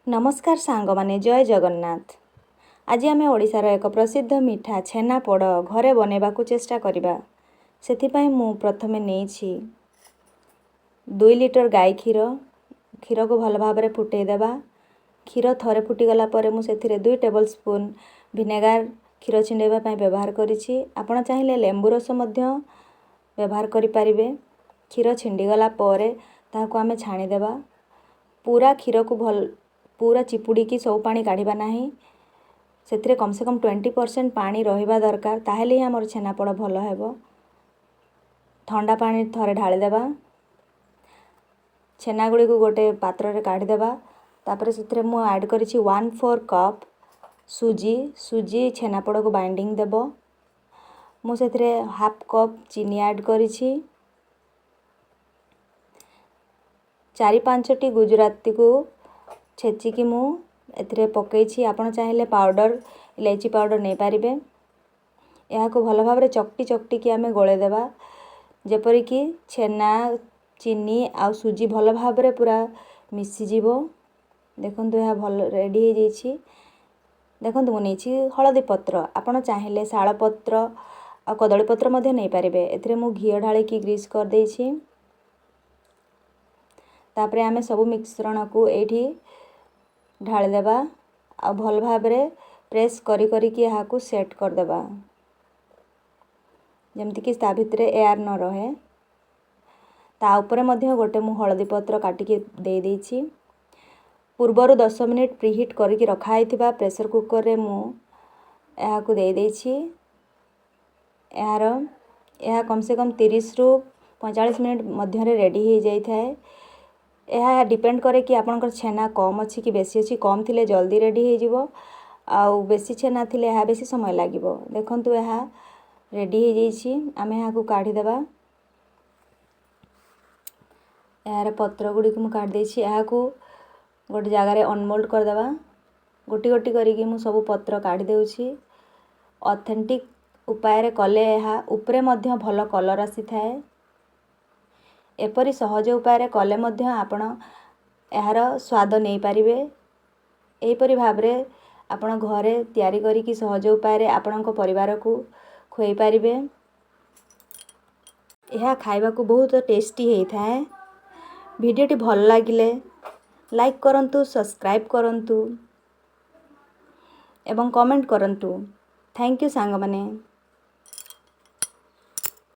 ନମସ୍କାର ସାଙ୍ଗମାନେ, ଜୟ ଜଗନ୍ନାଥ। ଆଜି ଆମେ ଓଡ଼ିଶାର ଏକ ପ୍ରସିଦ୍ଧ ମିଠା ଛେନାପୋଡ଼ ଘରେ ବନେଇବାକୁ ଚେଷ୍ଟା କରିବା। ସେଥିପାଇଁ ମୁଁ ପ୍ରଥମେ ନେଇଛି 2 ଲିଟର ଗାଈ କ୍ଷୀର। କ୍ଷୀରକୁ ଭଲ ଭାବରେ ଫୁଟେଇ ଦେବା। କ୍ଷୀର ଥରେ ଫୁଟିଗଲା ପରେ ମୁଁ ସେଥିରେ 2 ଟେବଲ୍ ସ୍ପୁନ୍ ଭିନେଗାର କ୍ଷୀର ଛିଣ୍ଡେଇବା ପାଇଁ ବ୍ୟବହାର କରିଛି। ଆପଣ ଚାହିଁଲେ ଲେମ୍ବୁ ରସ ମଧ୍ୟ ବ୍ୟବହାର କରିପାରିବେ। କ୍ଷୀର ଛିଣ୍ଡିଗଲା ପରେ ତାହାକୁ ଆମେ ଛାଣିଦେବା। ପୁରା କ୍ଷୀରକୁ ଭଲ ପୁରା ଚିପୁଡ଼ିକି ସବୁ ପାଣି କାଢ଼ିବା ନାହିଁ। ସେଥିରେ କମ୍ ସେ କମ୍ 20% ପାଣି ରହିବା ଦରକାର, ତାହେଲେ ହିଁ ଆମର ଛେନାପୋଡ଼ ଭଲ ହେବ। ଥଣ୍ଡା ପାଣି ଥରେ ଢାଳିଦେବା। ଛେନାଗୁଡ଼ିକୁ ଗୋଟେ ପାତ୍ରରେ କାଢ଼ିଦେବା। ତାପରେ ସେଥିରେ ମୁଁ ଆଡ଼୍ କରିଛି 1/4 କପ୍ ସୁଜି। ସୁଜି ଛେନାପୋଡ଼କୁ ବାଇଣ୍ଡିଙ୍ଗ ଦେବ। ମୁଁ ସେଥିରେ ହାଫ୍ କପ୍ ଚିନି ଆଡ଼୍ କରିଛି। 4-5ଟି ଗୁଜୁରାତିକୁ ଛେଚିକି ମୁଁ ଏଥିରେ ପକାଇଛି। ଆପଣ ଚାହିଁଲେ ପାଉଡ଼ର, ଇଲାଇଚି ପାଉଡ଼ର ନେଇପାରିବେ। ଏହାକୁ ଭଲ ଭାବରେ ଚକଟି ଚକଟିକି ଆମେ ଗୋଳେଇ ଦେବା, ଯେପରିକି ଛେନା, ଚିନି ଆଉ ସୁଜି ଭଲ ଭାବରେ ପୁରା ମିଶିଯିବ। ଦେଖନ୍ତୁ, ଏହା ଭଲ ରେଡ଼ି ହେଇଯାଇଛି। ଦେଖନ୍ତୁ, ମୁଁ ନେଇଛି ହଳଦୀ ପତ୍ର। ଆପଣ ଚାହିଁଲେ ଶାଳ ପତ୍ର ଆଉ କଦଳୀ ପତ୍ର ମଧ୍ୟ ନେଇପାରିବେ। ଏଥିରେ ମୁଁ ଘିଅ ଢାଳିକି ଗ୍ରୀସ୍ କରିଦେଇଛି। ତାପରେ ଆମେ ସବୁ ମିଶ୍ରଣକୁ ଏଇଠି ଢାଳିଦେବା ଆଉ ଭଲ ଭାବରେ ପ୍ରେସ୍ କରି କରିକି ଏହାକୁ ସେଟ୍ କରିଦେବା, ଯେମିତିକି ତା ଭିତରେ ଏୟାର ନ ରହେ। ତା ଉପରେ ମଧ୍ୟ ଗୋଟେ ମୁଁ ହଳଦୀ ପତ୍ର କାଟିକି ଦେଇଦେଇଛି। ପୂର୍ବରୁ 10 ମିନିଟ୍ ପ୍ରିହିଟ୍ କରିକି ରଖା ହେଇଥିବା ପ୍ରେସର୍ କୁକର୍ରେ ମୁଁ ଏହାକୁ ଦେଇଦେଇଛି। ଏହା କମ୍ ସେ କମ୍ 30ରୁ 45 ମିନିଟ୍ ମଧ୍ୟରେ ରେଡ଼ି ହେଇଯାଇଥାଏ। ଏହା ଡିପେଣ୍ଡ କରେ କି ଆପଣଙ୍କର ଛେନା କମ୍ ଅଛି କି ବେଶୀ ଅଛି। କମ୍ ଥିଲେ ଜଲ୍ଦି ରେଡ଼ି ହେଇଯିବ ଆଉ ବେଶୀ ଛେନା ଥିଲେ ଏହା ବେଶୀ ସମୟ ଲାଗିବ। ଦେଖନ୍ତୁ, ଏହା ରେଡ଼ି ହେଇଯାଇଛି। ଆମେ ଏହାକୁ କାଢ଼ିଦେବା। ଏହାର ପତ୍ର ଗୁଡ଼ିକୁ ମୁଁ କାଢ଼ିଦେଇଛି। ଏହାକୁ ଗୋଟେ ଜାଗାରେ ଅନମୋଲ୍ଡ କରିଦେବା। ଗୋଟି ଗୋଟି କରିକି ମୁଁ ସବୁ ପତ୍ର କାଢ଼ି ଦେଉଛି। ଅଥେଣ୍ଟିକ୍ ଉପାୟରେ କଲେ ଏହା ଉପରେ ମଧ୍ୟ ଭଲ କଲର୍ ଆସିଥାଏ। ଏପରି ସହଜ ଉପାୟରେ କଲେ ମଧ୍ୟ ଆପଣ ଏହାର ସ୍ୱାଦ ନେଇପାରିବେ। ଏହିପରି ଭାବରେ ଆପଣ ଘରେ ତିଆରି କରିକି ସହଜ ଉପାୟରେ ଆପଣଙ୍କ ପରିବାରକୁ ଖୁଆଇ ପାରିବେ। ଏହା ଖାଇବାକୁ ବହୁତ ଟେଷ୍ଟି ହେଇଥାଏ। ଭିଡ଼ିଓଟି ଭଲ ଲାଗିଲେ ଲାଇକ୍ କରନ୍ତୁ, ସବସ୍କ୍ରାଇବ୍ କରନ୍ତୁ ଏବଂ କମେଣ୍ଟ କରନ୍ତୁ। Thank you ସାଙ୍ଗମାନେ।